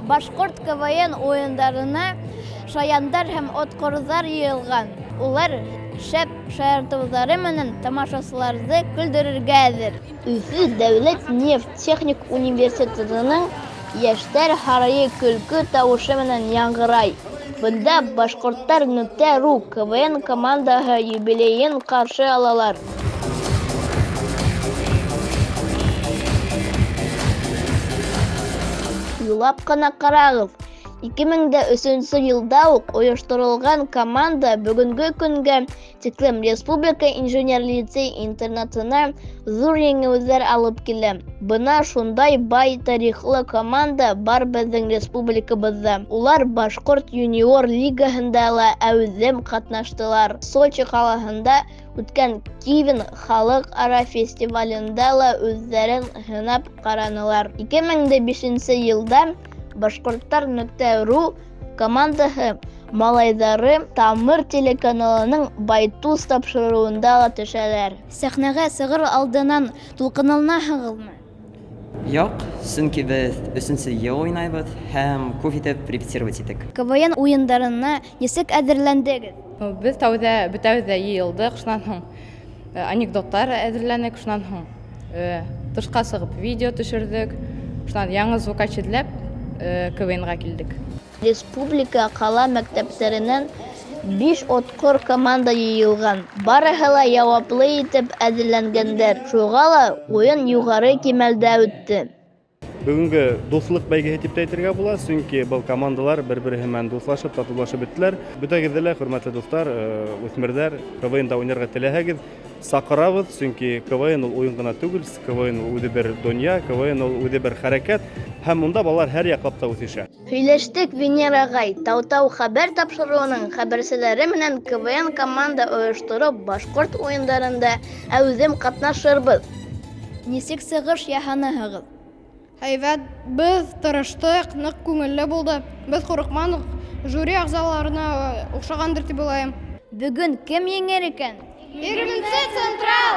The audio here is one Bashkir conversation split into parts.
Башҡорт КВН уйындарына шаяндар һәм отҡорҙар йыйылған. Улар шәп шаяртыуҙары менән тамашасыларҙы көлдөрөргә әҙер. Өфө дәүләт нефть техник университетының Йәштәр һарайы көлкө тауышы менән яңғырай. Бында Башҡорттар нөктә ру КВН командаһы юбилейын ҡаршы алалар. Уйлап ҡына ҡарағыҙ, 2003 йылда уҡ ойошторолған команда бөгөнгө көнгә тиклем республика инженер лицей-интернатына ҙур еңеүҙәр алып килә. Бына шундай бай тарихлы команда бар беҙҙең республикабыҙҙа. Улар Башҡорт юниор лигаһында ла әүҙем ҡатнаштылар. Сочи ҡалаһында үткән Кивин халыҡ-ара фестивалендә лә үҙҙәрен һынап ҡаранылар. 2005 йылда Башҡорттар нөктә ру командаһы малайҙары Тамыр телеканалының Байтус тапшырыуында ла төшәләр. Сәхнәгә сығыр алдынан тулҡынланаһығыҙмы? Юҡ, сөнки беҙ өсөнсө йыл уйнайбыҙ һәм күп итеп репетировать иттек. КВН уйындарына нисек әҙерләндегеҙ? Беҙ тәүҙә бөтәбеҙ ҙә йыйылдыҡ, шунан һуң анекдоттар әҙерләнек, шунан һуң тышҡа сығып видео төшөрҙөк, шунан яңы звукач эҙләп КВНға килдек. Республика, ҡала мәктәптәренән биш отҡор команда йыйылған. Барыһы ла яуаплы итеп әҙерләнгәндәр. Шуға ла уйын юғары кимәлдә үтте. Бөгөнгө дуҫлыҡ бәйгеһе тип тә әйтергә була, сөнки был командалар бер-береһе менән дуҫлашып, татыулашып бөттөләр. Бөтәгеҙҙе лә, хөрмәтле дуҫтар, үҫмерҙәр, КВНда уйнарға теләһәгеҙ, саҡырабыҙ, сөнки КВН ул уйын ғына түгел, КВН ул үҙе бер донъя, КВН ул үҙе бер хәрәкәт, һәм унда балалар һәр яҡлап та үҫешә. Һөйләштек Венер ағай, Тау-тау хәбәр тапшырыуының хәбәрселәре менән КВН команда ойоштороп, башҡорт уйындарында әүҙем ҡатнашырбыҙ. Нисек сығыш яһаныһығыҙ? Һәйбәт, беҙ тырыштыҡ, ныҡ күңелле булды. Беҙ ҡурҡманыҡ, жюри ағзаларына оҡшағандыр тип уйлайым. Бөгөн кем еңер икән? Егерменсе Централ!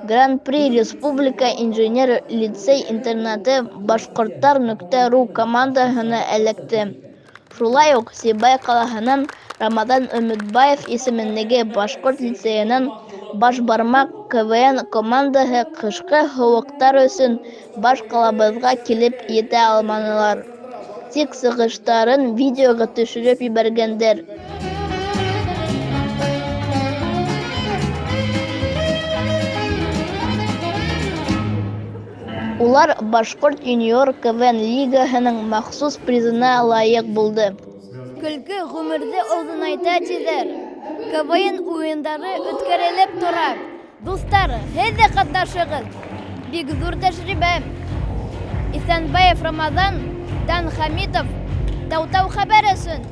Гран-при Республика инженер лицей-интернаты Башҡорттар нөктә ру командаһына эләкте. Шулай уҡ Сибай ҡалаһынан Рамаҙан Өмөтбаев исемендәге башҡорт лицейының Башбармаҡ КВН командаһы ҡышҡы һыуыҡтар өсөн баш ҡалабыҙға килеп етә алманылар. Тик сығыштарын видеоға төшөрөп ебәргәндәр. Улар Башҡорт юниор КВН лигаһының махсус призына лайыҡ булды. Көлкө ғүмерҙе оҙонайта, тиҙәр. КВН уйындары үткәрелеп тора. Дуҫтар, һеҙ ҙә ҡатнашығыҙ! Бик ҙур тәжрибә. Иҫәнбаев Рамаҙан, Дан Хәмитов, Тау-тау хәбәр өсөн!